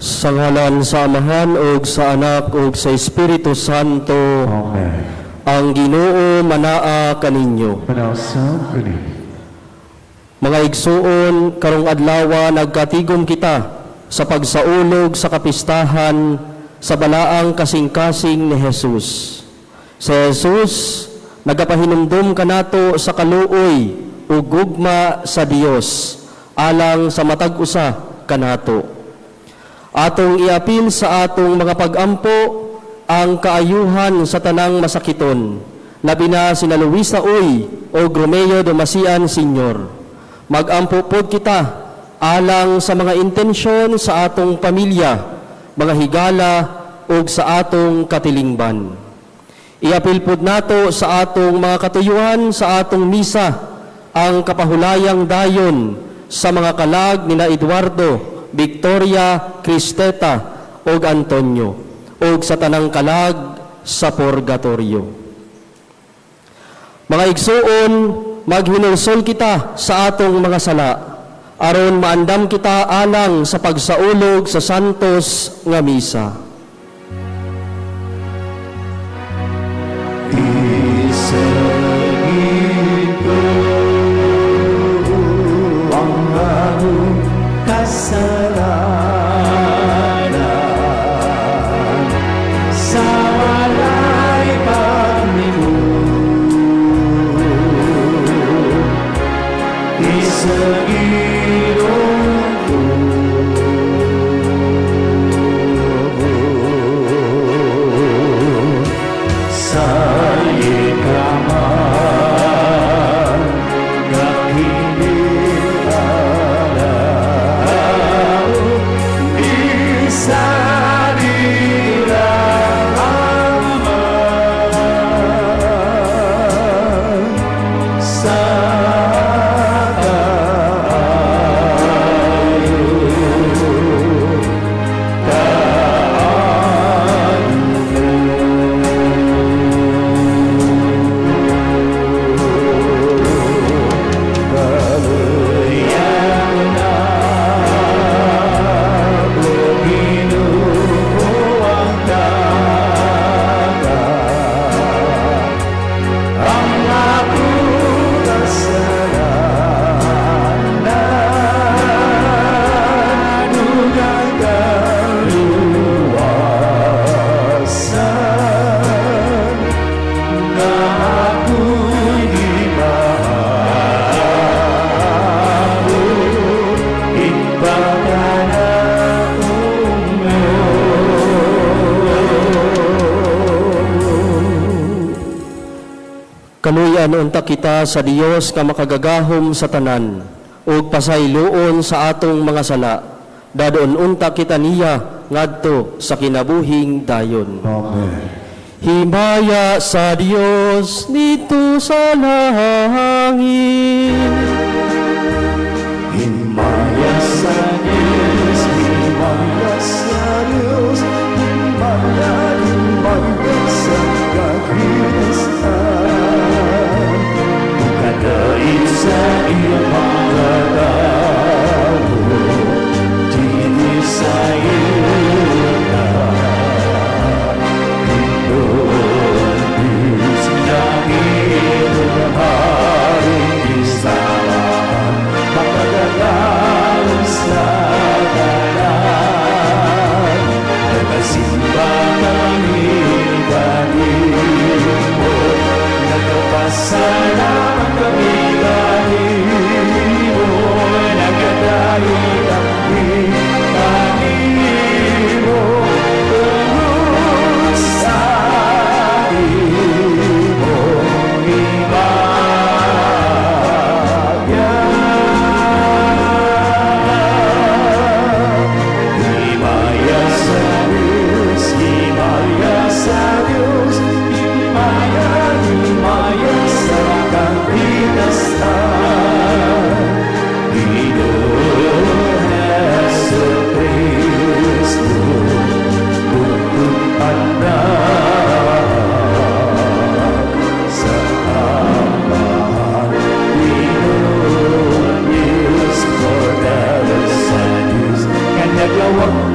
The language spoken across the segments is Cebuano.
Sa ngalan sa Amahan ug sa Anak ug sa Espiritu Santo. Amen. Ang Ginoo manaa kaninyo. Manausab kani. Mga igsuon, karong adlawa nagkatigom kita sa pagsaulog sa kapistahan sa balaang kasing-kasing ni Jesus. Si Jesus nagapahinumdum kanato sa kaluoy ug gugma sa Dios alang sa matag usa kanato. Atong iapil sa atong mga pagampo ang kaayuhan sa tanang masakiton, labi na sina Luisa Uy o Romeo Domasian Sr. Magampo pod kita alang sa mga intensyon sa atong pamilya, mga higala ug sa atong katilingban. Iapil pod nato sa atong mga katuyuan sa atong misa ang kapahulayang dayon sa mga kalag nina Eduardo, Victoria, Cristeta ug Antonio ug sa tanang kalag sa purgatorio. Mga igsuon, maghinulsol kita sa atong mga sala aron maandam kita alang sa pagsaulog sa santos nga misa. Isagin ko ang among kasalanan sa walay pagmimod. Isagin ko sa ikaman nga kinilala isa nila Ama sa kaayo Kaluyan na o Ginoo ang dagat ang akong kasalanan ug ang kaluwasan na ako'y gimaamo ipakanaong mo. Kaluyan unta kita sa Dios nga makagagahom sa tanan ug pasayloon sa atong mga sala. Dadon unta kita niya ngadto sa kinabuhing dayon. Amen. Himaya sa Dios didto sa langit. Himaya sa Diyos, himaya sa Diyos, himaya, himaya sa kaginistan. Kadait sa iyang mga tao, dinhi sa iyong Hindon, langit, hari sa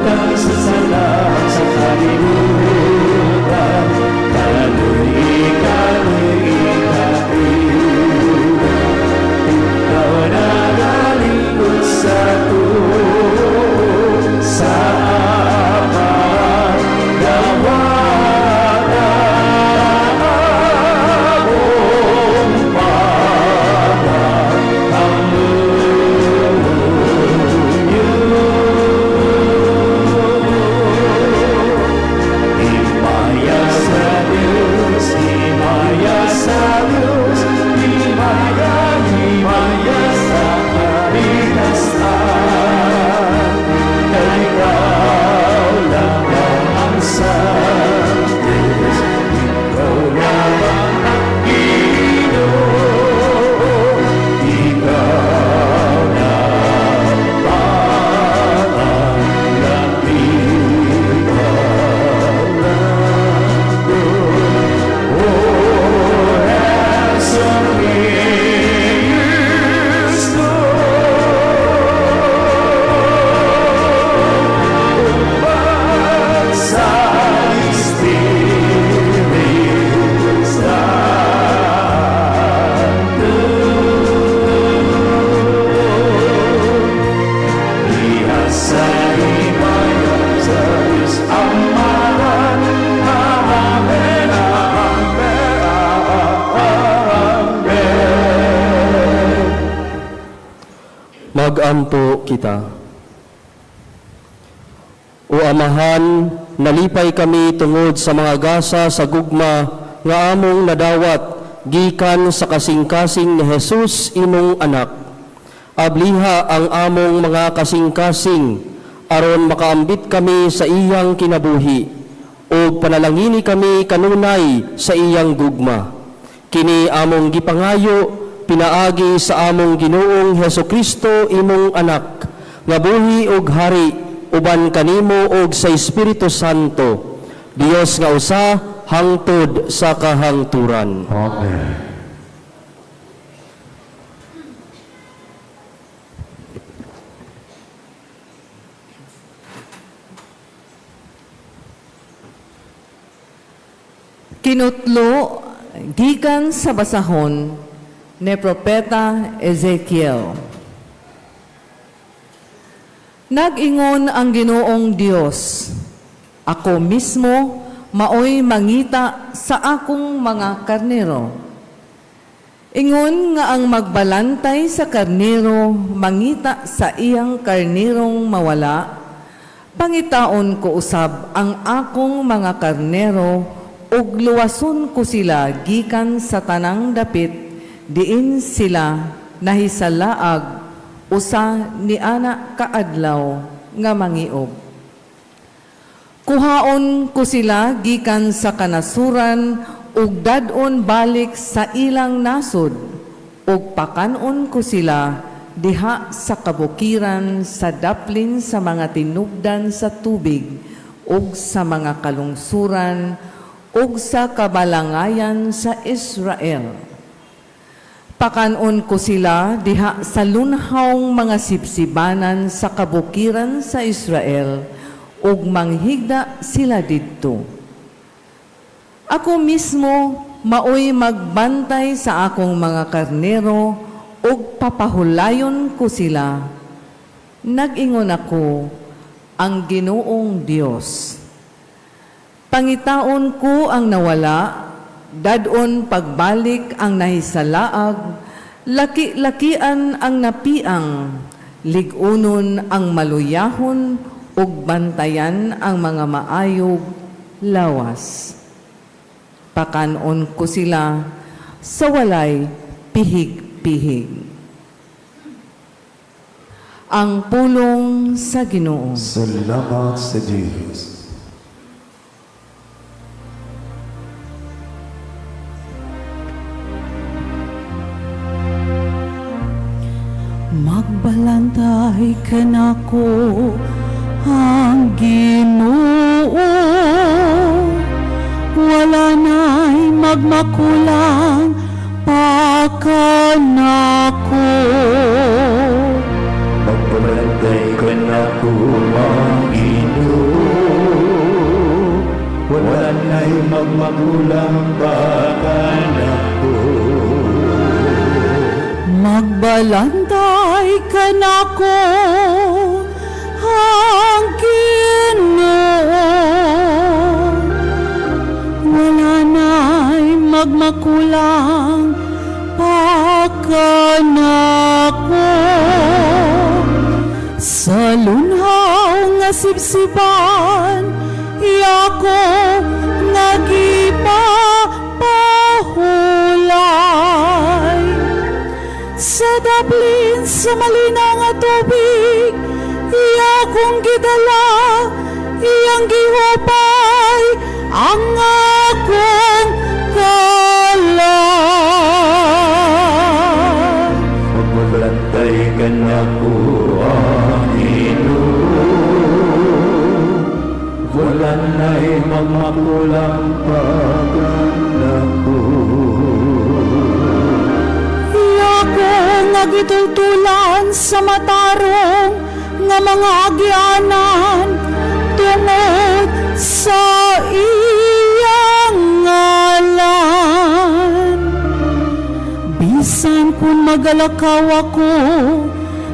Butang sa salang sa kalibutan. Kaluy, kaluy, kaluy. Ikaw nagalingkod sa tuo sa Amahan Diwata among pangamuyo. Himaya sa Diyos, himaya sa Diyos, himaya, himaya sa kaligtasan. Kay ikaw lamang ang sa Diyos, ikaw lamang ang Ginoo, ikaw lamang ang lapitan. Oh, handsome King is good sa Espiritu Santo. Diha sa himaya sa Diyos Amahan. Amen, Amen, Amen. Magampo kita. O Amahan, nalipay kami tungod sa mga gasa sa gugma nga among nadawat gikan sa kasing-kasing ni Jesus imong anak. Abliha ang among mga kasing-kasing aron makaambit kami sa iyang kinabuhi ug panalangini kami kanunay sa iyang gugma. Kini among gipangayo pinaagi sa among Ginoong Hesukristo imong anak nga buhi ug hari uban kanimo ug sa Espiritu Santo, Dios nga usa hangtod sa kahangturan. Amen. Kinutlo gikan sa basahon ni Propeta Ezekiel. Nag-ingon ang Ginoong Dios, "Ako mismo maoy mangita sa akong mga karnero. Ingon nga ang magbalantay sa karnero mangita sa iyang karnerong mawala, pangitaon ko usab ang akong mga karnero ug luwason ko sila gikan sa tanang dapit diin sila nahisalaag usa ni ana kaadlaw nga mangiog. Kuhaon ko sila gikan sa kanasuran ug dad-on balik sa ilang nasod ug pakan-on ko sila diha sa kabukiran sa daplin sa mga tinubdan sa tubig ug sa mga kalungsuran ug sa kabalangayan sa Israel. Pakan-on ko sila diha sa lunhawng mga sibsibanan sa kabukiran sa Israel ug manghigda sila didto. Ako mismo maoy magbantay sa akong mga karnero ug papahulayon ko sila. Nag-ingon ako, ang Ginoong Dios. Pangitaon ko ang nawala, dad-on pagbalik ang nahisalaag, laki-lakian ang napiang, lig-unon ang maluyahon, ug bantayan ang mga maayog lawas. Pakan-on ko sila sa walay pihig-pihig." Ang pulong sa Ginoo. Salamat sa Diyos. Magbalantay kanako ang Ginoo, wala na'y magmakulang pa kanako. Magbalantay kanako ang Ginoo. na'y magmakulang pa kanako. Magbalantay kanako ang Ginoo. Wala na'y magmakulang pa kanako. Sa lunhaw nga sibsiban, iya ko nga gipapahulay. Sa daplin sa malinaw nga tubig, iya kong gidala, iyang gihupay ang akong kalag. Magbalantay kanako ang Ginoo. Wala na'y magmakulang pa kanako. Iya ko nga gitultulan sa matarong nga mga agianan tungod sa iyang ngalan. Bisan kung magalakaw ako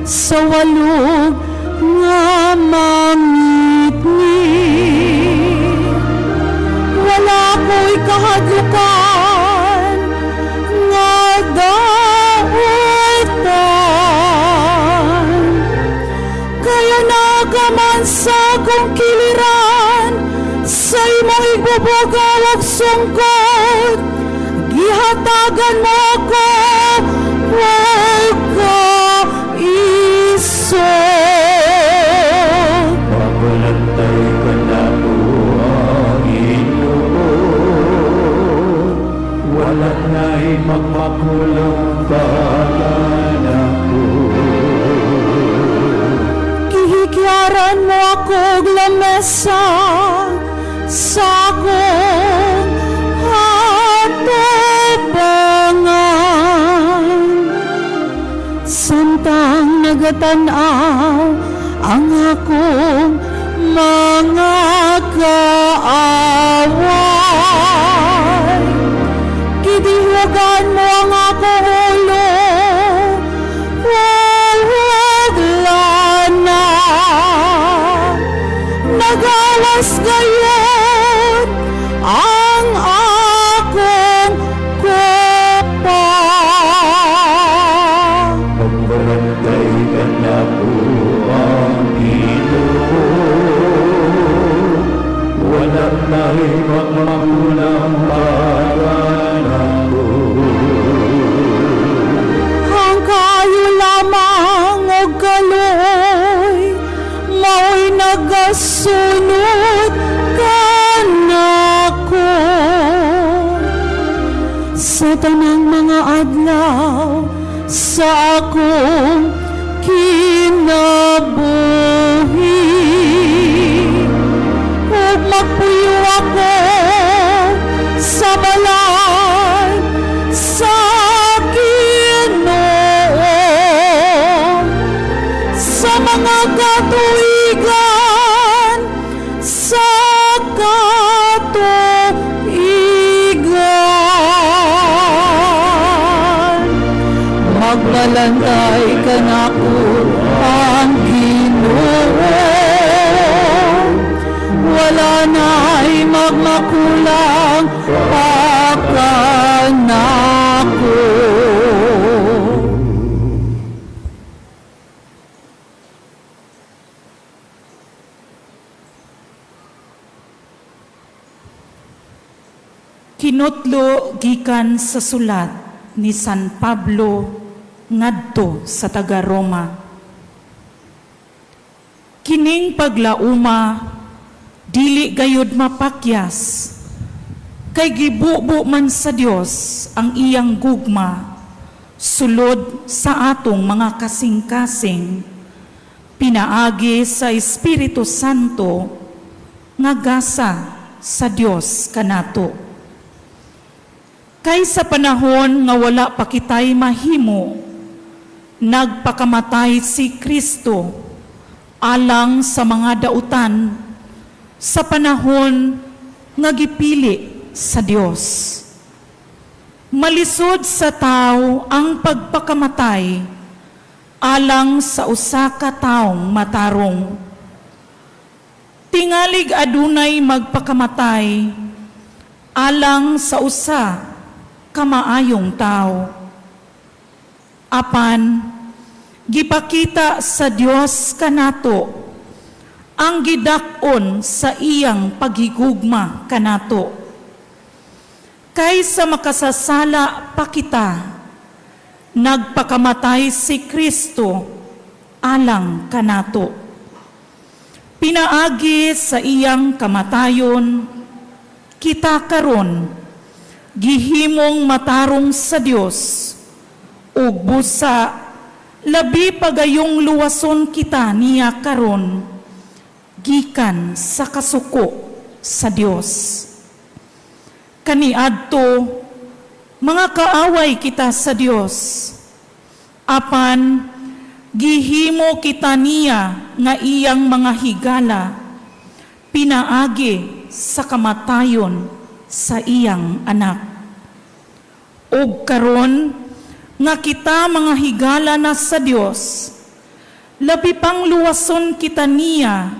sa walog nga mangitngit, wala ko'y kahadlukan nga dautan. Kay anaa ka man sa akong kiliran, sa imong igbubugaw og sungkod, gihatagan mo ako og kaisog. Magbalantay kanako ang Ginoo. Wala na'y magmakulang pa kanako. Gihigyaran mo ako og lamesa sa akong atubangan. Samtang nagatanaw ang akong mga kaaway, gidihugan mo ang akong ulo ug lana. Nagawas gayod ang akong kopa. Magbalantay kanako ang Ginoo. Wala na'y magmakulang pa kanako. Ang kaayo lamang og kaluoy mao'y nagasunod kanako sa tanang mga adlaw sa akong kinabuhi, ug magpuyo ako sa balay sa Ginoo sa mga katuigan sa katuigan. Magbalantay kanako ang Ginoo. Wala na'y magmakulang pa kanako. Kinutlo gikan sa sulat ni San Pablo ngadto sa taga Roma. Kining paglauma dili gayud mapakyas, kay gibubo man sa Dios ang iyang gugma sulod sa atong mga kasing-kasing pinaagi sa Espiritu Santo nga gasa sa Dios kanato. Kay sa panahon nga wala pa kitay mahimo, nagpakamatay si Kristo alang sa mga dautan sa panahon nga gipili sa Dios. Malisod sa tao ang pagpakamatay alang sa usa ka taong matarong. Tingalig adunay magpakamatay alang sa usa ka maayong tao. Apan gipakita sa Dios kanato ang gidak-on sa iyang paghigugma kanato. Kaysa makasasala pa kita, nagpakamatay si Kristo alang kanato. Pinaagi sa iyang kamatayon, kita karon gihimong matarong sa Dios ug busa labi pagayong luwason kita niya karon gikan sa kasuko sa Dios. Kaniadto mga kaaway kita sa Dios, apan gihimo kita niya nga iyang mga higala pinaagi sa kamatayon sa iyang anak. Ug karon nga kita mga higala na sa Dios, labi pang luwason kita niya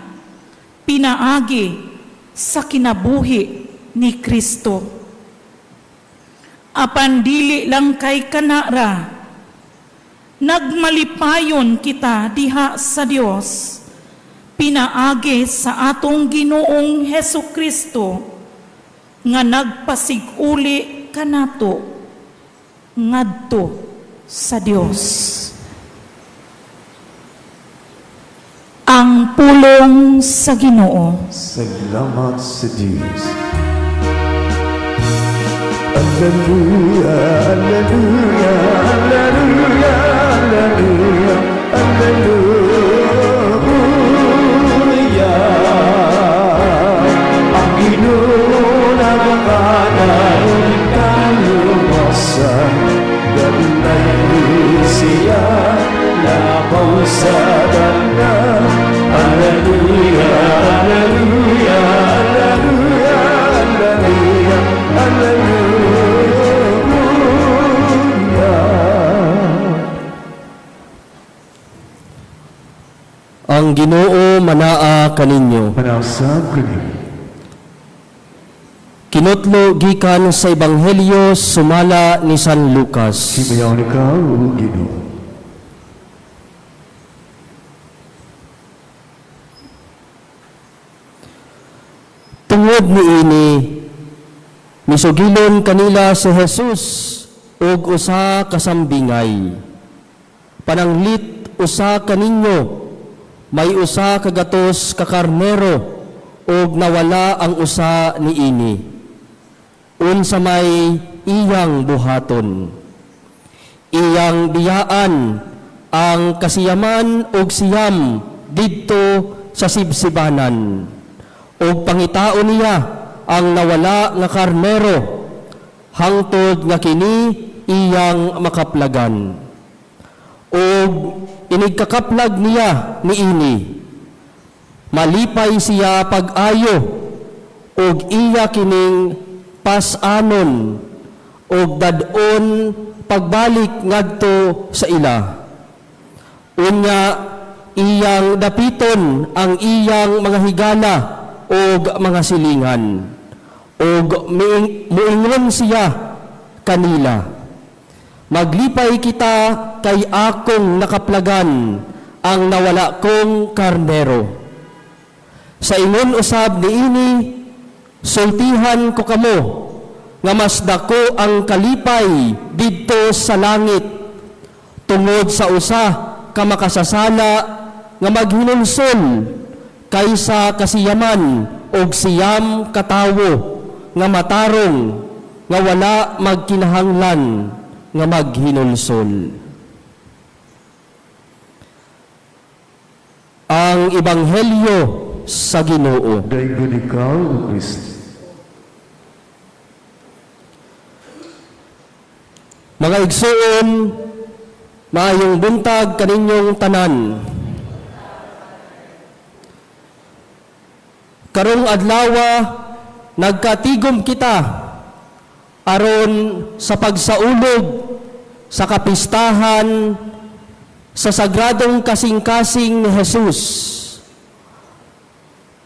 pinaagi sa kinabuhi ni Kristo. Apan dili lang kay kanara, nagmalipayon kita diha sa Dios pinaagi sa atong Ginoong Hesu Kristo nga nagpasig-uli kanato ngadto sa Dios. Ang pulong sa Ginoo. Salamat sa Diyos. Alleluia, alleluia, alleluia, alleluia, alleluia. Ang Ginoo nagakanaon kaluwasan, Dunay siya labaw sa tanan. Alleluia, alleluia, alleluia, alleluia, alleluia. Ang Ginoo manaa kaninyo. Manausab kaninyo. Kinutlo gikan sa Ebanghelyo sumala ni San Lucas. Himayaw ni ka, o Ginoo. Tungod niini, misugilon kanila si Jesus og usa ka sambingay. Pananglit usa kaninyo, may usa ka gatos ka karnero og nawala ang usa niini. Unsa may iyang buhaton? Iyang biyaan ang kasiyaman og siyam didto sa sibsibanan. Og pangitaon niya ang nawala nga karnero hangtod nga kini iyang makaplagan. Og inigkakaplag niya niini, malipay siya pag-ayo og iya kining pas-anon og dad-on pagbalik ngadto sa ila. Unya iyang dapiton ang iyang mga higala og mga silingan, og muingon siya kanila, maglipay kita kay akong nakaplagan ang nawala kong karnero. Sa ingon usab niini, sultihan ko kamo nga mas dako ang kalipay didto sa langit tungod sa usa ka makasasala nga maghinulsol kaysa kasiyaman og siyam katawo nga matarong nga wala magkinahanglan nga maghinulsol. Ang Ebanghelyo sa Ginoo. Daygon ikaw, O Kristo. Mga igsuon, maayong buntag kaninyong tanan. Karong adlawa, Nagkatigom kita aron sa pagsaulog sa kapistahan sa sagradong kasing-kasing ni Jesus.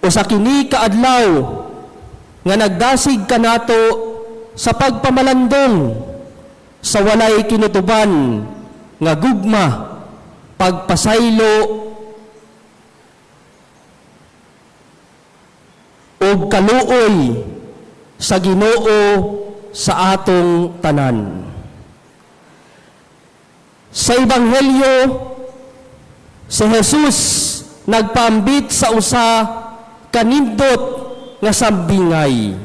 Usa kini kaadlaw nga nagdasig kanato sa pagpamalandong sa walay kinutuban nga gugma, pagpasaylo ug kaluoy sa Ginoo sa atong tanan. Sa Ebanghelyo, si Jesus nagpaambit sa usa kanindot nga sambingay.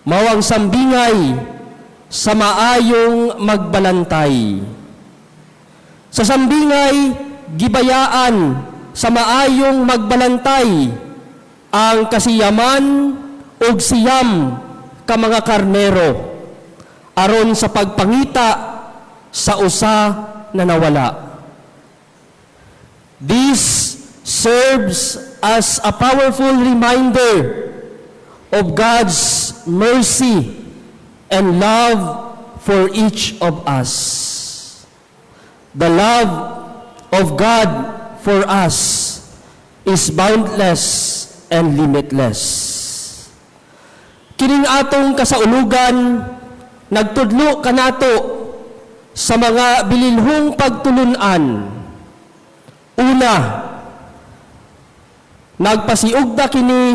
Mao ang sambingay sa maayong magbalantay. Sa sambingay, gibayaan sa maayong magbalantay ang kasiyaman ug 9 ka mga karnero aron sa pagpangita sa usa na nawala. This serves as a powerful reminder of God's mercy and love for each of us. The love of God for us is boundless and limitless. Kining atong kasaulugan nagtudlo kanato sa mga bilinhong pagtulunan. Una, nagpasiugda kini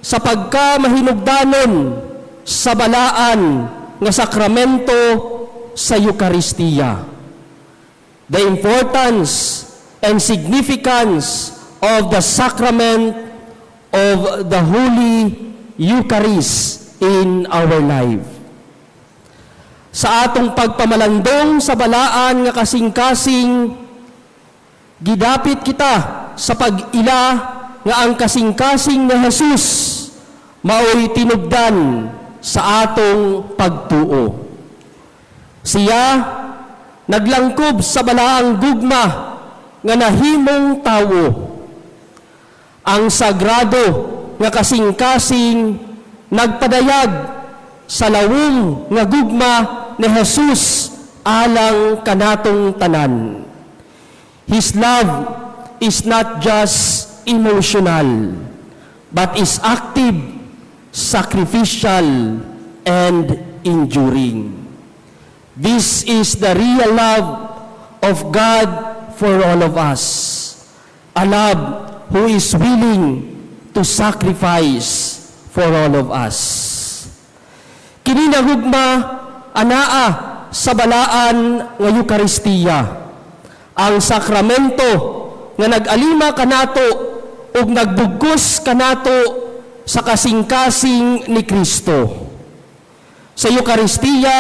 sa pagka mahinugdanon sa balaan nga sakramento sa Eukaristiya. The importance and significance of the sacrament of the Holy Eucharist in our life. Sa atong pagpamalandong sa balaan nga kasing-kasing, gidapit kita sa pag-ila nga ang kasing-kasing ni Jesus maoy tinubdan sa atong pagtuo. Siya naglangkob sa balaang gugma nga nahimong tawo. Ang sagrado nga kasing-kasing nagpadayag sa lawom nga gugma ni Jesus alang kanatong tanan. His love is not just emotional, but is active, sacrificial, and enduring. This is the real love of God for all of us. A love who is willing to sacrifice for all of us. Kini nga gugma anaa sa balaan nga Eukaristiya. Ang sakramento nga nag-alima kanato ug nagbugkos kanato sa kasing-kasing ni Kristo. Sa Eukaristiya,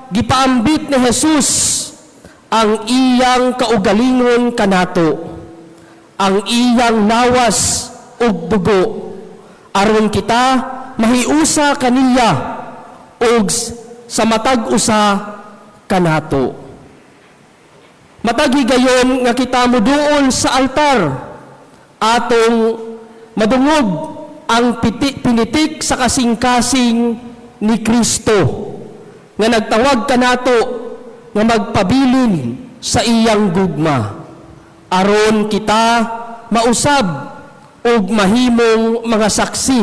gipaambit ni Jesus ang iyang kaugalingon kanato, ang iyang lawas ug dugo, aron kita mahiusa kaniya ug sa matag usa kanato. Matag higayon nga kita muduol sa altar, atong madungog ang pinitik sa kasing-kasing ni Kristo nga nagtawag kanato nga magpabilin sa iyang gugma aron kita mausab ug mahimong mga saksi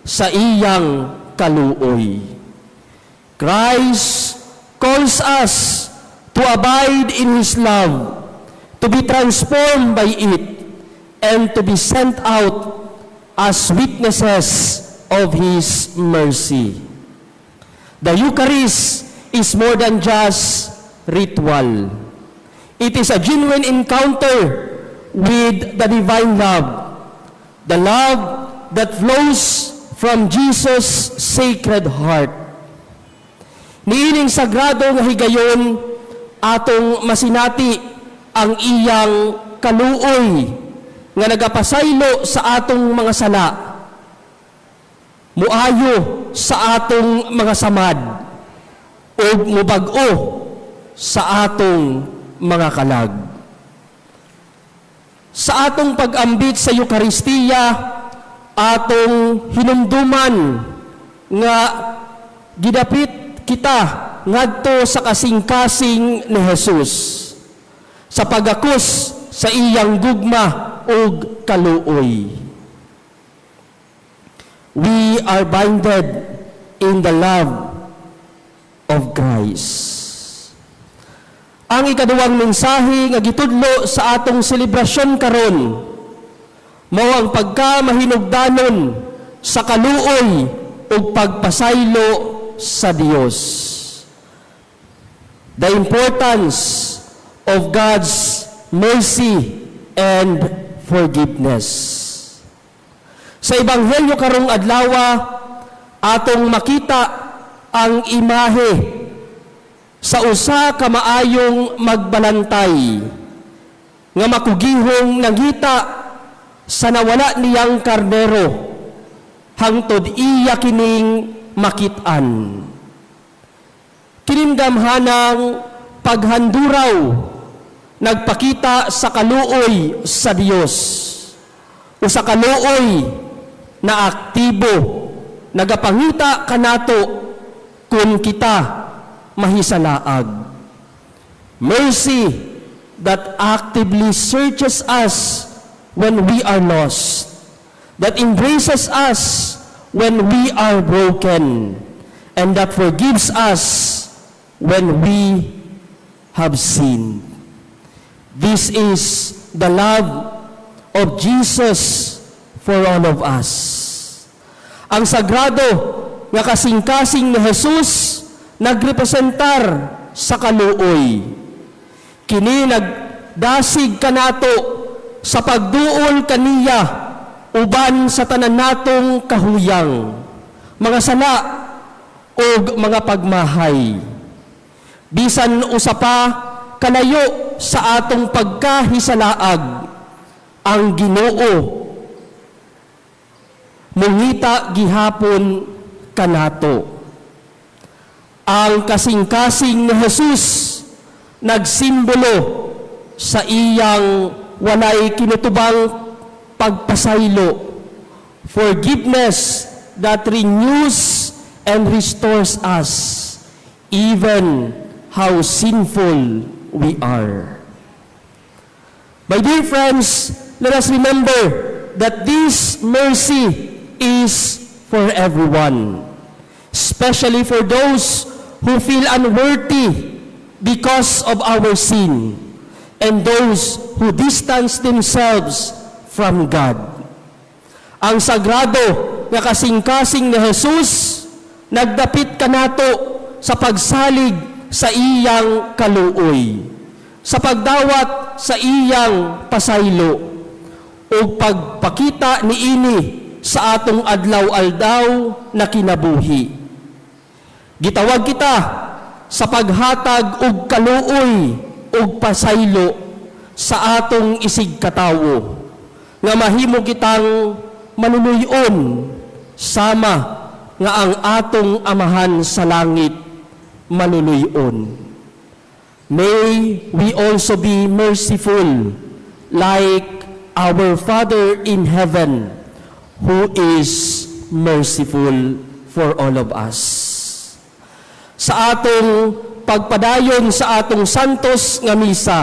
sa iyang kaluoy. Christ calls us to abide in His love, to be transformed by it, and to be sent out as witnesses of His mercy. The Eucharist is more than just ritual. It is a genuine encounter with the divine love, the love that flows from Jesus' sacred heart. Niining sagrado nga higayon, atong masinati ang iyang kaluoy nga nagapasaylo sa atong mga sala, muayo sa atong mga samad, ug mubag-o sa atong mga kalag. Sa atong pag-ambit sa Eukaristiya, Atong hinumduman nga gidapit kita ngadto sa kasing-kasing ni Jesus sa pagakos sa iyang gugma ug kaluoy. We are binded in the love of Christ. Ang ikaduhang mensahe nga gitudlo sa atong selebrasyon karon mao ang pagka mahinugdanon sa kaluoy ug pagpasaylo sa Dios. The importance of God's mercy and forgiveness. Sa Ebanghelyo karong adlawa, atong makita ang imahe sa usa ka maayong magbalantay nga makugihong nangita sa nawala niyang karnero hangtod iya kining makit-an. Kining gamhanang paghanduraw nagpakita sa kaluoy sa Dios o sa kaluoy na aktibo, nagapangita kanato kung kita mahisalaag. Mercy that actively searches us when we are lost, that embraces us when we are broken, and that forgives us when we have sinned. This is the love of Jesus for all of us. Ang sagrado nga kasing-kasing ni Jesus nagrepresentar sa kaluoy. Kini nagdasig kanato sa pagduol kaniya uban sa tanan natong kahuyang, mga sala ug mga pagmahay. Bisan usa pa kalayo sa atong pagkahisalaag, ang Ginoo mungita gihapon kanato. Ang kasing-kasing ni Jesus nagsimbolo sa iyang walay kinutubang pagpasaylo, forgiveness that renews and restores us, even how sinful we are. My dear friends, let us remember that this mercy is for everyone, especially for those who feel unworthy because of our sin and those who distance themselves from God. Ang sagrado nga kasing-kasing ni Jesus nagdapit kanato sa pagsalig sa iyang kaluoy, sa pagdawat sa iyang pasaylo, ug pagpakita niini sa atong adlaw-aldaw na kinabuhi. Gitawag kita sa paghatag og kaluoy ug pasaylo sa atong isigkatawo nga mahimo kitang maluluyon sama nga ang atong Amahan sa langit maluluyon. May we also be merciful like our Father in heaven, who is merciful for all of us. Sa atong pagpadayon sa atong santos nga misa,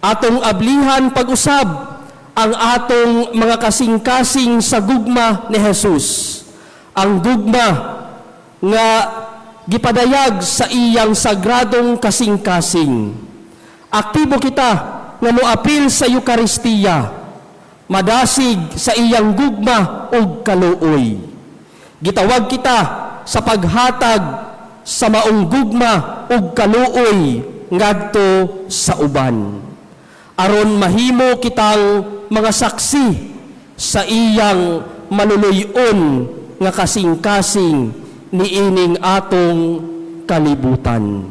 atong ablihan pag-usab ang atong mga kasing-kasing sa gugma ni Jesus. Ang gugma nga gipadayag sa iyang sagradong kasing-kasing. Aktibo kita nga moapil sa Eukaristiya, madasig sa iyang gugma ug kaluoy. Gitawag kita sa paghatag sa maong gugma ug kaluoy ngadto sa uban, aron mahimo kitang mga saksi sa iyang maluluyon nga kasing-kasing niining atong kalibutan.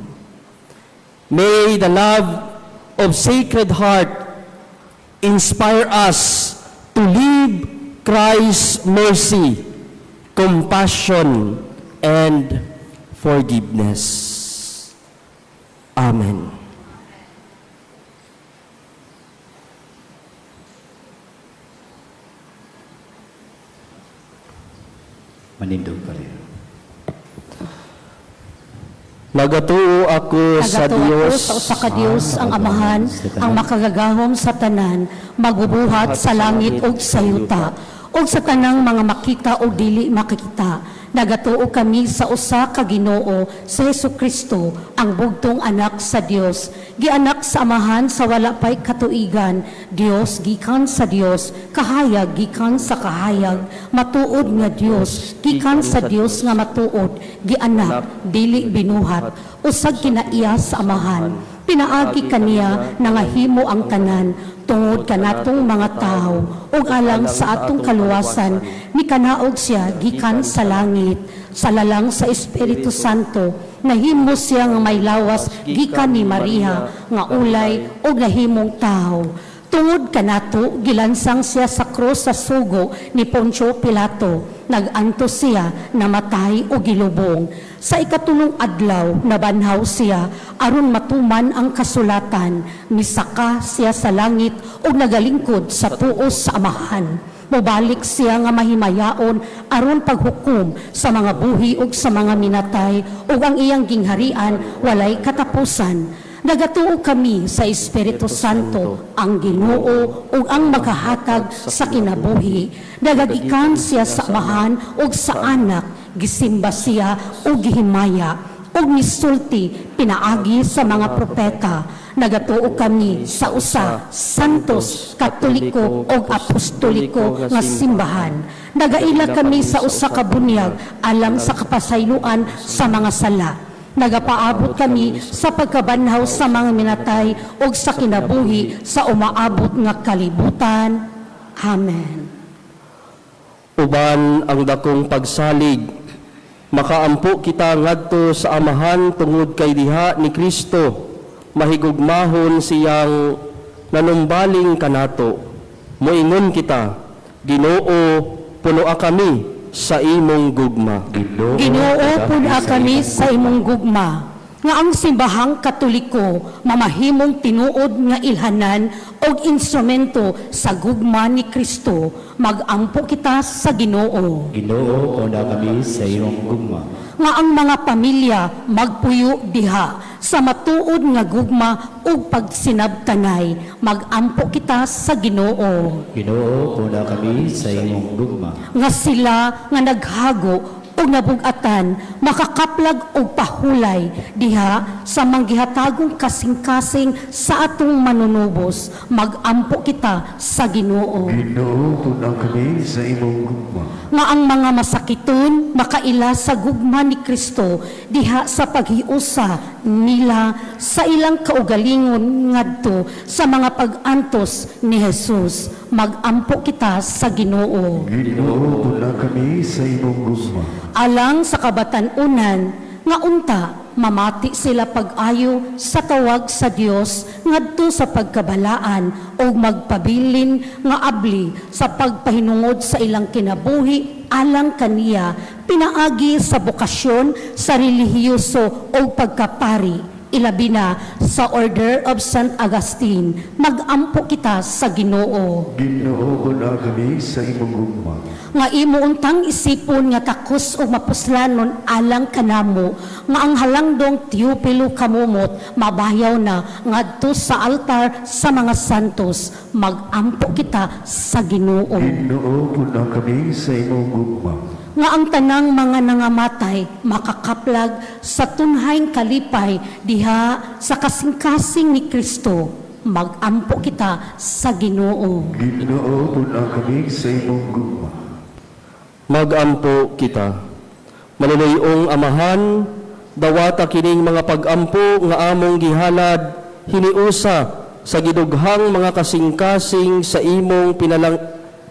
May the love of Sacred Heart inspire us to live Christ's mercy, compassion, and forgiveness. Amen. Manindog pala. Nagatuo ako sa Nagatuo ako Dios, sa usa ka Dios ang Amahan, ang makagagahom sa tanan, magbubuhat sa langit ug sa yuta, ug sa tanang mga makita o dili makikita. Nagatuo kami sa usa ka Ginoo, sa Hesukristo, ang bugtong anak sa Dios, gianak sa Amahan sa wala pay katuigan, Dios gikan sa Dios, kahayag gikan sa kahayag, matuod nga Dios, gikan sa Dios nga matuod, gianak dili binuhat, usag kinaiya sa Amahan. Pinaagi kaniya nangahimo ang tanan tungod kanatong mga tawo ug alang sa atong kaluwasan mikanaog siya gikan sa langit sa lalang sa Espiritu Santo. Nahimo siya nga may lawas gikan ni Maria nga ulay ug nahimong tawo. Tungod kanato gilansang siya sa krus sa sugo ni Poncio Pilato. Nagantos siya, namatay o gilubong. Sa ikatulong adlaw, nabanhaw siya aron matuman ang kasulatan. Misaka siya sa langit ug nagalingkod sa tuos sa Amahan. Mobalik siya nga mahimayaon aron paghukom sa mga buhi ug sa mga minatay, ug ang iyang gingharian walay katapusan. Nagatuo kami sa Espiritu Santo, ang Ginoo ug ang makahatag sa kinabuhi. Nagagikan siya sa Amahan ug sa Anak, gisimba siya ug gihimaya ug misulti pinaagi sa mga propeta. Nagatuo kami sa usa santos, katoliko ug apostoliko nga simbahan. Nagaila kami sa usa ka bunyag alang sa kapasayloan sa mga sala. Nagapaabot kami sa pagkabanhaw sa mga minatay ug sa kinabuhi sa umaabot nga kalibutan. Amen. Uban ang dakong pagsalig, makaampo kita ngadto sa Amahan tungod kay diha ni Kristo mahigugmahon siyang nanumbaling kanato. Moingon kita, Ginoo, punoa kami sa imong gugma. Ginoo, Ginoo, pun-a kami sa imong gugma, nga ang simbahang Katoliko mamahimong tinuod nga ilhanan og instrumento sa gugma ni Kristo. Magampo kita sa Ginoo. Ginoo, pun-a kami sa imong gugma. Nga ang mga pamilya magpuyo diha sa matuod nga gugma ug pagsinabtanay. Magampo kita sa Ginoo. Ginoo, pun-a kami sa imong gugma. Nga sila nga naghago ug nabugatan makakaplag og pahulay diha sa manggihatagong kasing-kasing sa atong manunubos. Magampo kita sa Ginoo. Ginoo, pun-a kami sa imong gugma. Nga ang mga masakiton makaila sa gugma ni Kristo diha sa paghiusa nila sa ilang kaugalingon ngadto sa mga pag-antos ni Jesus. Magampo kita sa Ginoo. Ginoo, pun-a kami sa imong gugma. Alang sa kabatan-unan nga unta mamati sila pag-ayo sa tawag sa Dios ngadto sa pagkabalaan o magpabilin nga abli sa pagpahinungod sa ilang kinabuhi alang kaniya pinaagi sa bokasyon sa relihiyoso o pagkapari, ilabi na sa Order of St. Augustine. Magampo kita sa Ginoo. Ginoo, pun-a kami sa imong gugma. Nga imo untang isipon nga takos o mapuslanon alang kanamo, nga ang halangdong Teopilo Camomot mabayaw na ngadto sa altar sa mga santos. Magampo kita sa Ginoo. Ginoo, pun-a kami sa imong gugma. Nga ang tanang mga nangamatay makakaplag sa tunhaing kalipay diha sa kasing-kasing ni Kristo. Magampo kita sa Ginoo. Ginoo, pun-a kami sa imong gugma. Magampo kita. Maluluyong Amahan, dawata kining mga pagampo nga among gihalad hiniusa sa gidughang mga kasing-kasing sa imong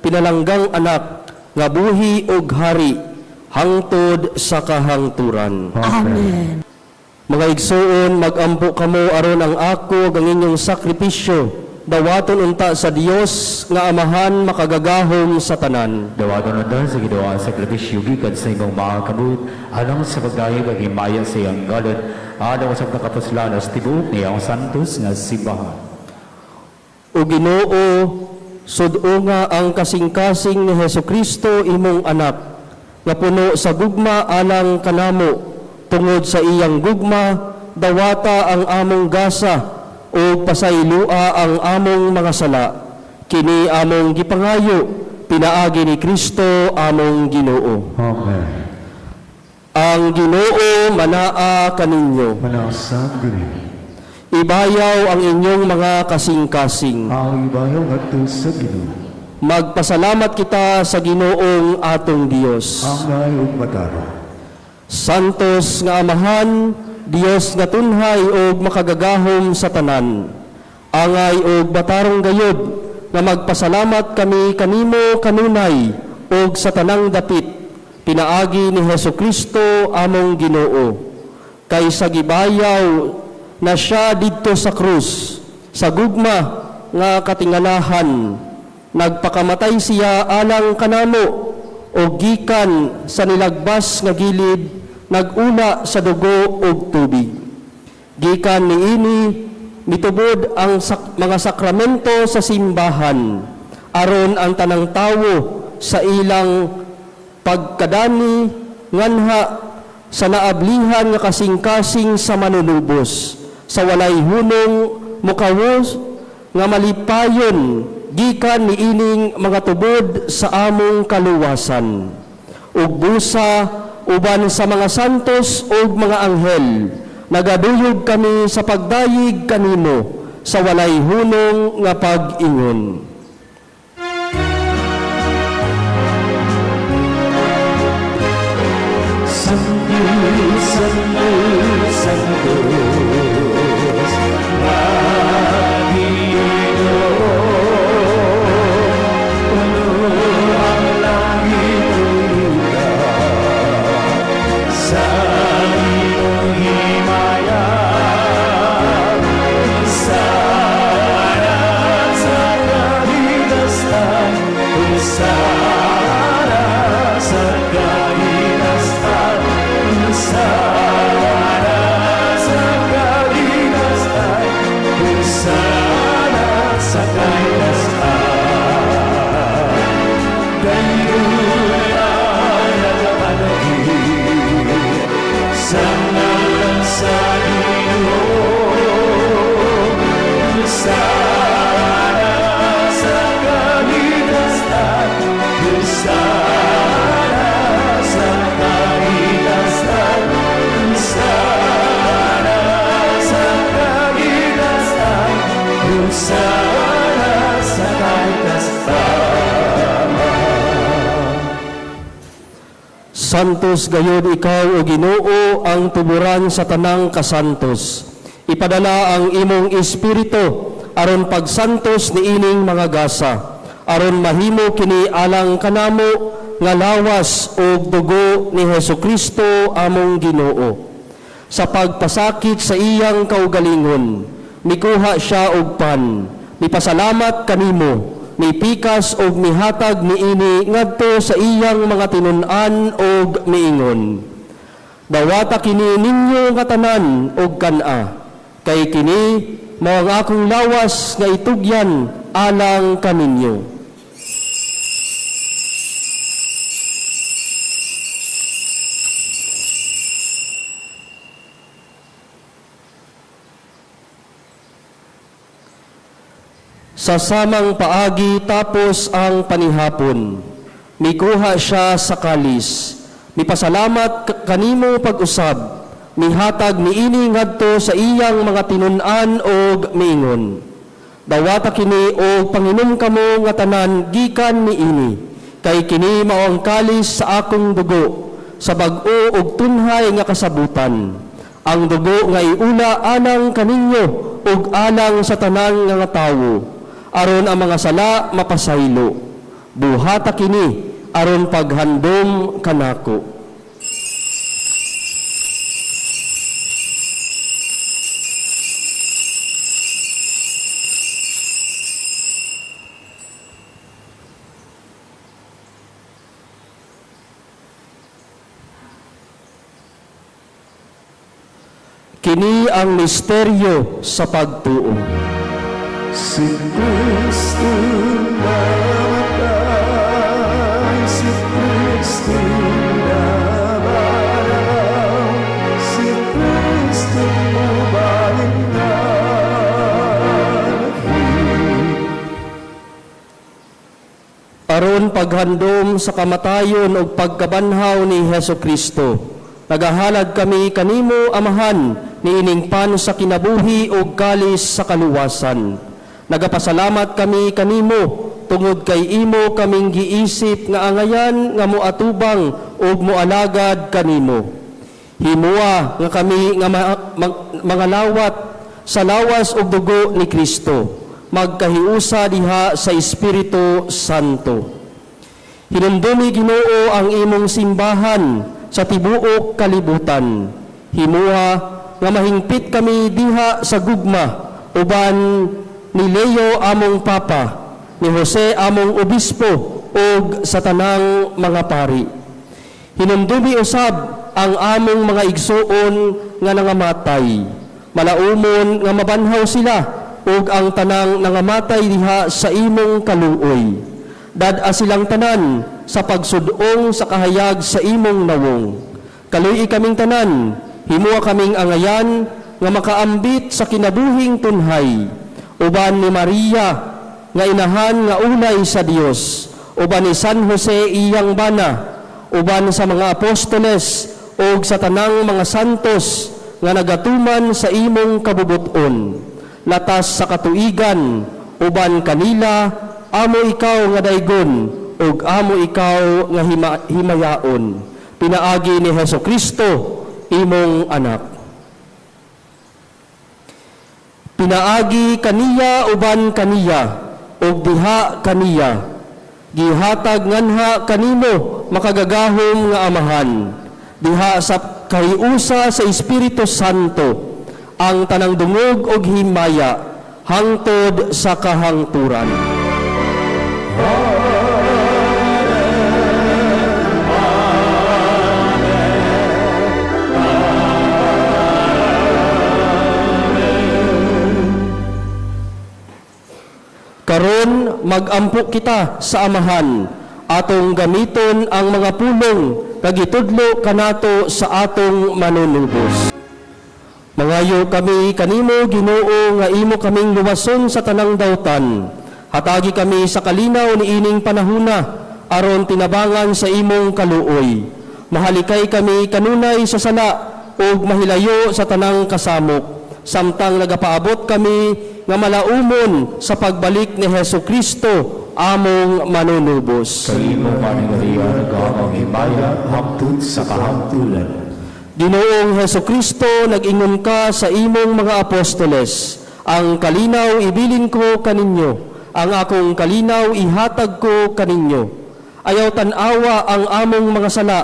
pinalanggang anak nga buhi og hari hangtod sa kahangturan. Amen. Mga igsuon, magampo kamo aron ang ako ug ang inyong sakripisyo dawaton unta sa Dios nga Amahan makagagahom sa tanan. Dawaton unta sa Ginoo ang sakripisyo gikan sa imong mga kamot alang sa pagdayeg ug himaya sa iyang ngalan, alang sa pagkapuslan sa tibuok niyang santos nga simbahan. O Ginoo, sud-o nga ang kasing-kasing ni Hesukristo imong anak. nga puno sa gugma alang kanamo. Tungod sa iyang gugma, dawata ang among gasa ug pasaylua ang among mga sala. Kini among gipangayo pinaagi ni Kristo among Ginoo. Amen. Ang Ginoo manaa kaninyo. Manasang gani. Ibayaw ang inyong mga kasing-kasing. Ang ibayaw ngadto sa Ginoo. Magpasalamat kita sa Ginoong atong Dios. Angay ug matarong. Santos nga Amahan, Dios nga tunhay ug makagagahom sa tanan. Angay ug batarong gayod nga magpasalamat kami kanimo kanunay ug sa tanang dapit pinaagi ni Hesukristo among Ginoo. Kay sa gibayaw na siya didto sa krus, sa gugma nga katingalahan, nagpakamatay siya alang kanamo o gikan sa nilagbas nga gilid, nagula sa dugo ug tubig. Gikan niini mitubod ang mga sakramento sa simbahan, aron ang tanang tawo sa ilang pagkadani nganha sa naablihan nga kasing-kasing sa manunubos, sa walay hunong mukawos nga malipayon gikan niining mga tubod sa among kaluwasan. Ug busa uban sa mga santos ug mga anghel, nagaduyog kami sa pagdayeg kanimo sa walay hunong nga pag-ingon. Santo, Santo, Santo, Santos gayod ikaw o Ginoo ang tuburan sa tanang kasantos. Ipadala ang imong espiritu aron pagsantos niining mga gasa, aron mahimo kini alang kanamo nga lawas ug dugo ni Hesukristo among Ginoo. Sa pagpasakit sa iyang kaugalingon, mikuha siya og pan, mipasalamat kanimo, mipikas og mihatag niini ngadto sa iyang mga tinun-an og miingon. Dawata kini ninyo nga tanan og kan-a, kay kini mao ang akong lawas nga itugyan alang kaninyo. Sa samang paagi tapos ang panihapon, mikuha siya sa kalis, mipasalamat kanimo pag-usab, mihatag niini ngadto sa iyang mga tinun-an og miingon. Dawata kini og panginom kamo nga tanan gikan niini, kay kini mao ang kalis sa akong dugo, sa bag-o og tunhay nga kasabutan. Ang dugo nga iula alang kaninyo ug alang sa tanan nga tawo, aron ang mga sala mapasaylo. Buhata kini aron paghandom kanako. Kini ang misteryo sa pagtuo. Si Kristo namatay, si Kristo paghandom sa kamatayon ug pagkabanhaw ni Heso Kristo, nagahalad kami kanimo, Amahan, niining pan sa kinabuhi ug kalis sa kaluwasan. Nagapasalamat kami kanimo tungod kay imo kaming giisip nga angayan nga moatubang ug moalagad kanimo. Himua nga kami nga mga lawat sa lawas ug dugo ni Kristo, magkahiusa diha sa Espiritu Santo. Hinumdumi, Ginoo, ang imong simbahan sa tibuok kalibutan. Himua nga mahingpit kami diha sa gugma uban ni Leo among Papa, ni Jose among Obispo ug sa tanang mga pari. Hinumdumi usab ang among mga igsuon nga nangamatay. Malaumon nga mabanhaw sila ug ang tanang nangamatay diha sa imong kaluoy. Dad-a silang tanan sa pagsudong sa kahayag sa imong nawong. Kaluy-i kaming tanan, himua kaming angayan nga makaambit sa kinabuhing tunhay. Uban ni Maria nga inahan nga ulay sa Dios, uban ni San Jose iyang bana, uban sa mga apostoles ug sa tanang mga santos nga nagatuman sa imong kabubuton. Latas sa katuigan, uban kanila, amo ikaw nga daygon ug amo ikaw nga himayaon. Pinaagi ni Heso Kristo, imong anak. Pinaagi kaniya uban kaniya ug diha kaniya, gihatag nganha kanimo makagagahom nga Amahan, diha sa kahiusa sa Espiritu Santo, ang tanang dungog og himaya hangtod sa kahangturan. Karon magampo kita sa Amahan, atong gamiton ang mga pulong kag gitudlo kanato sa atong manunubos. Mangayo kami kanimo, Ginoo, nga imo kaming luwason sa tanang dautan. Hatagi kami sa kalinaw niining panahuna, aron tinabangan sa imong kaluoy. Mahalikay kami kanunay sa sala ug mahilayo sa tanang kasamok, samtang nagapaabot kami nga malaumon sa pagbalik ni Heso Kristo among manunubos. Kay imo man ang nagaamang himaya hangtod sa kahangturan. Ginoong Heso Kristo, nag-ingon ka sa imong mga apostoles, ang kalinaw ibilin ko kaninyo, ang akong kalinaw ihatag ko kaninyo. Ayaw tan-awa ang among mga sala,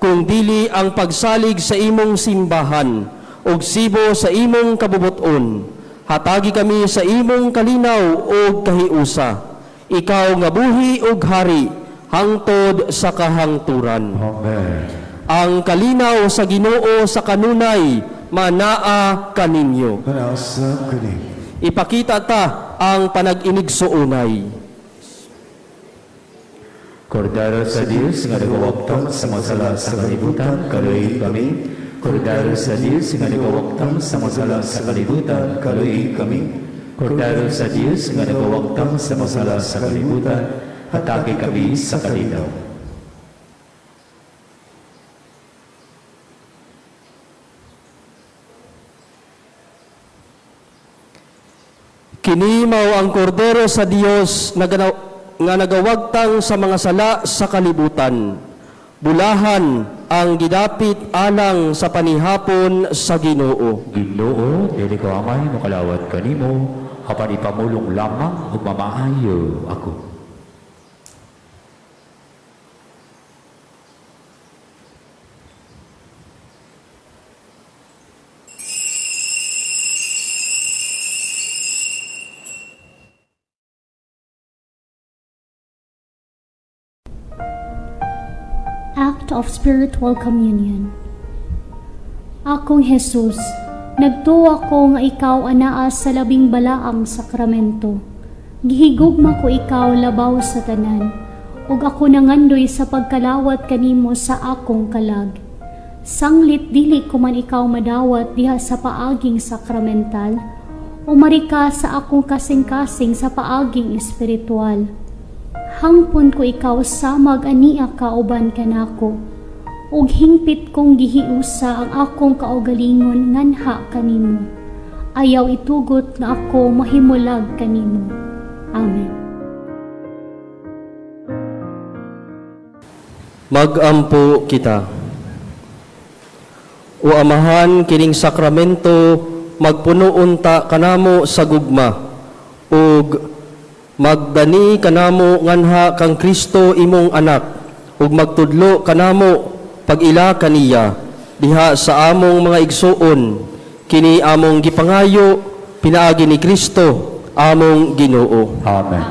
kung dili ang pagsalig sa imong simbahan, ug sibo sa imong kabubuton. Hatagi kami sa imong kalinaw ug kahiusa. Ikaw nga buhi ug hari, hangtod sa kahangturan. Amen. Ang kalinaw sa Ginoo sa kanunay, manaa kaninyo. Manasa kaninyo. Ipakita ta ang panag-inigsuonay. Kordero sa Dios nga nagawagtang sa mga sala sa kalibutan, kaluoy kami. Kordero sa Dios nga nagawagtang sa mga sala sa kalibutan, kaluoy kami. Kordero sa Dios nga nagawagtang sa mga sala sa kalibutan, hatagi kami sa kalinaw. Kini mao ang kordero sa Dios nga nagawagtang sa mga sala sa kalibutan. Bulahan ang gidapit alang sa panihapon sa Ginoo. Ginoo, dili ko amay mokalawat kanimo, apan ipamulong lamang ug mamaayo ako. Act of Spiritual Communion. Akong Jesus, nagtuwa ko nga ikaw anaa sa labing balaang sakramento. Gihigugma ko ikaw labaw sa tanan, ug ako nangandoy sa pagkalawat kanimo sa akong kalag. Sanglit dili ko man ikaw madawat diha sa paaging sakramental, umari ka sa akong kasing-kasing sa paaging espiritual. Hangpon ko ikaw samag ania ka uban kanako. Ug hingpit kong gihiusa ang akong kaugalingon nganha kanimo. Ayaw itugot nga ako mahimulag kanimo. Amen. Magampo kita. O Amahan, kining sakramento magpuno unta kanamo sa gugma ug magdani kanamo nganha kang Kristo imong anak ug magtudlo kanamo pag-ila kaniya diha sa among mga igsuon. Kini among gipangayo pinaagi ni Kristo among Ginoo. Amen.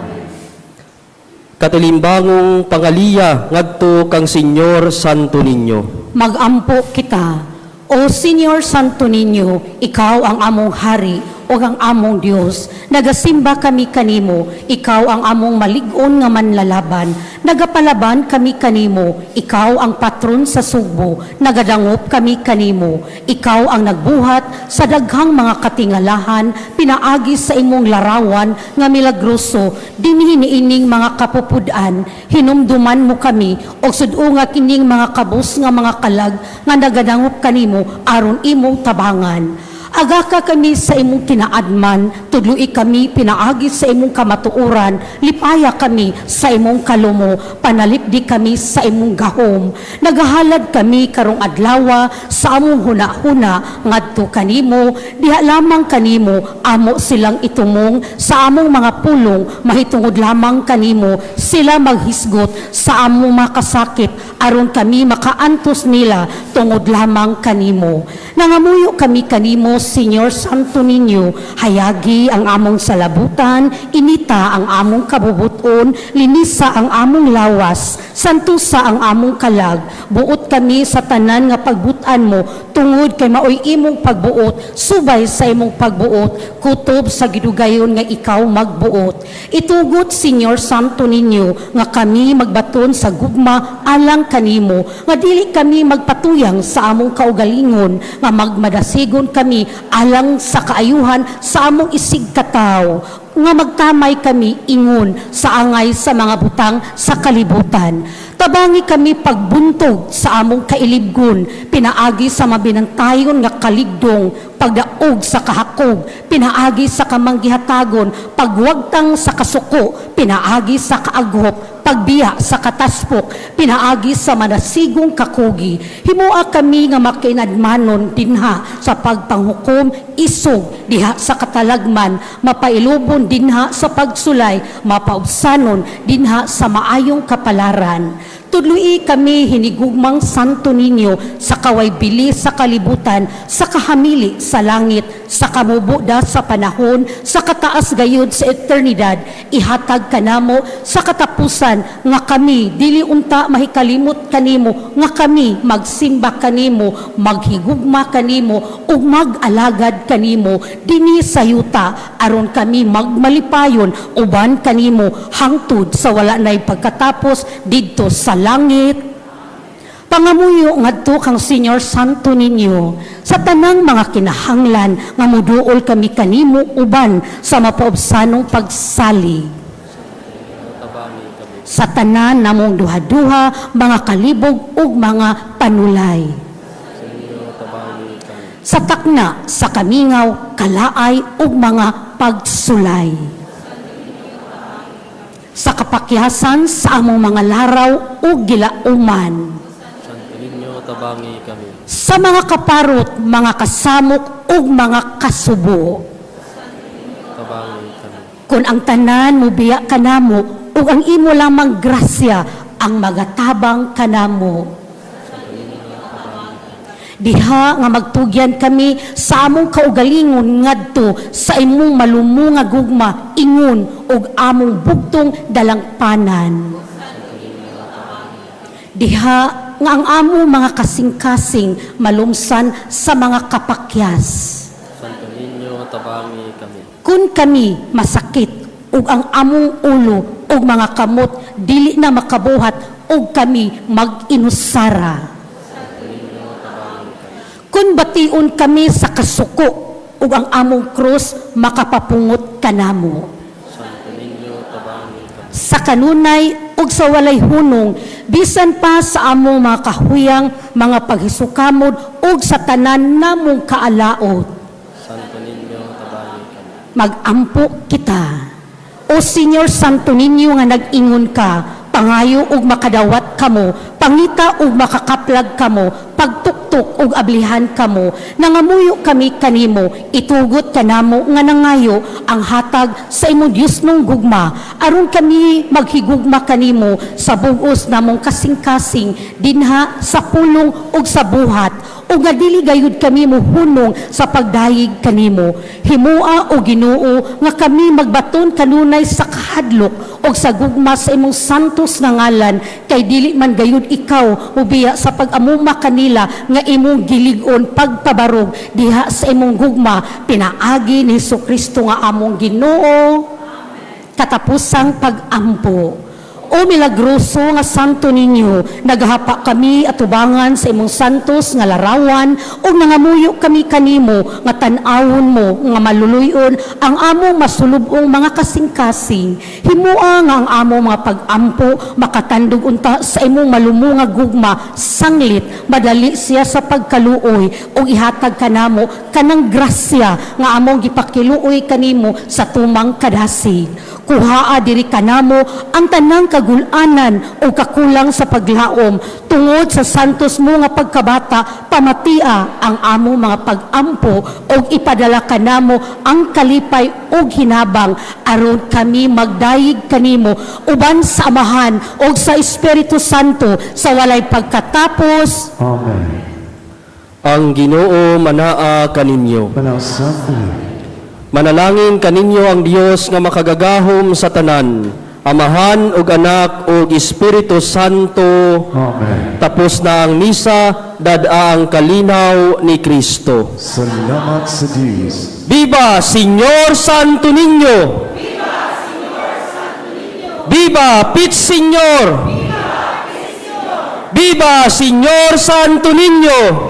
Katilimbangong pangaliya ngadto kang Señor Santo Niño. Magampo kita. O Señor Santo Niño, ikaw ang among hari o ang among Dios. Nagasimba kami kanimo, ikaw ang among malig-on nga manlalaban. Nagapalaban kami kanimo, ikaw ang patron sa Sugbo. Nagadangop kami kanimo, ikaw ang nagbuhat sa daghang mga katingalahan, pinaagi sa imong larawan nga milagroso, dinhi niining mga kapupud-an. Hinumduman mo kami og sud-unga kining mga kabus nga mga kalag nga nagadangop kanimo aron imong tabangan. Agaka kami sa imong kinaadman, tudloi kami pinaagi sa imong kamatuoran, lipaya kami sa imong kalumo, panalipdi kami sa imong gahom. Nagahalad kami karong adlawa sa among huna-huna ngadto kanimo, diha lamang kanimo amo silang itumong sa among mga pulong, mahitungod lamang kanimo sila maghisgot sa among makasakit aron kami makaantos nila tungod lamang kanimo. Nangamuyo kami kanimo, Señor Santo Niño, hayagi ang among salabutan, inita ang among kabubuton, linisa ang among lawas, santusa ang among kalag, buot kami sa tanan nga pagbutan mo, tungod kay maoy imong pagbuot, subay sa imong pagbuot, kutob sa gidugayon nga ikaw magbuot. Itugot, Señor Santo Niño, nga kami magbaton sa gugma alang kanimo, nga dili kami magpatuyang sa among kaugalingon, nga magmadasigon kami alang sa kaayuhan sa among isig katawo, nga magtamay kami ingon sa angay sa mga butang sa kalibutan. Tabangi kami pagbuntog sa among kailibgon, pinaagi sa mabinantayon nga kaligdong, pagdaog sa kahakog, pinaagi sa kamanggihatagon, pagwagtang sa kasuko, pinaagi sa kaaghop, pagbiya sa kataspok, pinaagi sa manasigong kakugi. Himua kami nga makinadmanon dinha sa pagpanghukom, isog diha sa katalagman, mapailubon dinha sa pagsulay, mapaubsanon dinha sa maayong kapalaran. Tudloi kami hinigugmang Santo Niño sa kawaybili sa kalibutan, sa kahamili sa langit, sa kamubuda sa panahon, sa kataas gayud sa eternidad. Ihatag kanamo sa katapusan nga kami dili unta mahikalimot kanimo, nga kami magsimba kanimo, maghigugma kanimo ug mag-alagad kanimo dinhi sa yuta, aron kami magmalipayon uban kanimo hangtod sa wala nay pagkatapos didto sa langit. Pangamuyo ngadto kang Señor Santo Niño sa tanang mga kinahanglan nga muduol kami kanimo uban sa mapaubsanong pagsalig. Sa tanan namong duha-duha, mga kalibog ug mga panulay. Sa takna, sa kamingaw, kalaay ug mga pagsulay. Sa kapakyasan sa among mga laraw ug gilauman. Santo Niño, tabangi kami. Sa mga kaparot, mga kasamok ug mga kasubo. Tabangi kami. Kung ang tanan mubiya kanamo ug ang imo lamang grasya ang magatabang kanamo. Diha nga magtugyan kami sa among kaugalingon ngadto sa imong malumo nga gugma ingon ug among bugtong dalangpanan. Diha nga ang among mga kasing-kasing malumsan sa mga kapakyas. Santo Niño, tabangi kami. Kun kami masakit ug ang among ulo ug mga kamot dili na makabuhat ug kami mag-inusara. Kun bation kami sa kasuko ug ang among krus makapapungot kanamo. Santo Niño, tabangi kami. sa kanunay ug sa walay hunong, bisan pa sa among mga kahuyang, mga paghisukamod ug sa tanan namong kaalaot. Santo Niño, tabangi kami. Magampo kita. O Señor Santo Niño nga nag-ingon ka, "Pangayo ug makadawat kamo, pangita ug makakaplag kamo, pagtuktok ug ablihan kamo." Nangamuyo kami kanimo, itugot kanamo nga nangayo ang hatag sa imong Diosnong gugma, aron kami maghigugma kanimo sa bug-os namong kasing-kasing dinha sa pulong ug sa buhat, ug nga dili gayud kami mohunong sa pagdayeg kanimo. Himua, o Ginoo, nga kami magbaton kanunay sa kahadlok ug sa gugma sa imong santos nga ngalan, kay dili man gayud ikaw mubiya sa pag-amuma kanila nga imong gilig-on pagpabarog diha sa imong gugma, pinaagi ni Kristo nga among Ginoo. Katapusang pag-ampo. O milagroso nga Santo Niño, naghapa kami atubangan sa imong santos nga larawan ug nangamuyo kami kanimo nga tan-awon mo nga maluluyon ang among masulubong mga kasing-kasing. Himua nga ang among mga pag-ampo makatandog unta sa imong malumo nga gugma sanglit madali siya sa pagkaluoy, ug ihatag kanamo kanang grasya nga among gipakiluoy kanimo sa tumang kadasig. Kuhaa diri kanamo ang tanang kagul-anan o kakulang sa paglaom tungod sa santos mo nga pagkabata. Pamatia ang amo mga pag-ampo ug ipadala kanamo ang kalipay ug hinabang, aron kami magdayeg kanimo uban sa Amahan ug sa Espiritu Santo sa walay pagkatapos. Amen. Ang Ginoo manaa kaninyo. Manausap kini. Manalangin kaninyo ang Dios nga makagagahom sa tanan, Amahan ug Anak ug Espiritu Santo. Amen. Tapos na ang misa, dad-a ang kalinaw ni Kristo. Salamat sa Diyos. Viva Señor Santo Niño! Viva Pit Señor! Viva Señor Santo Niño!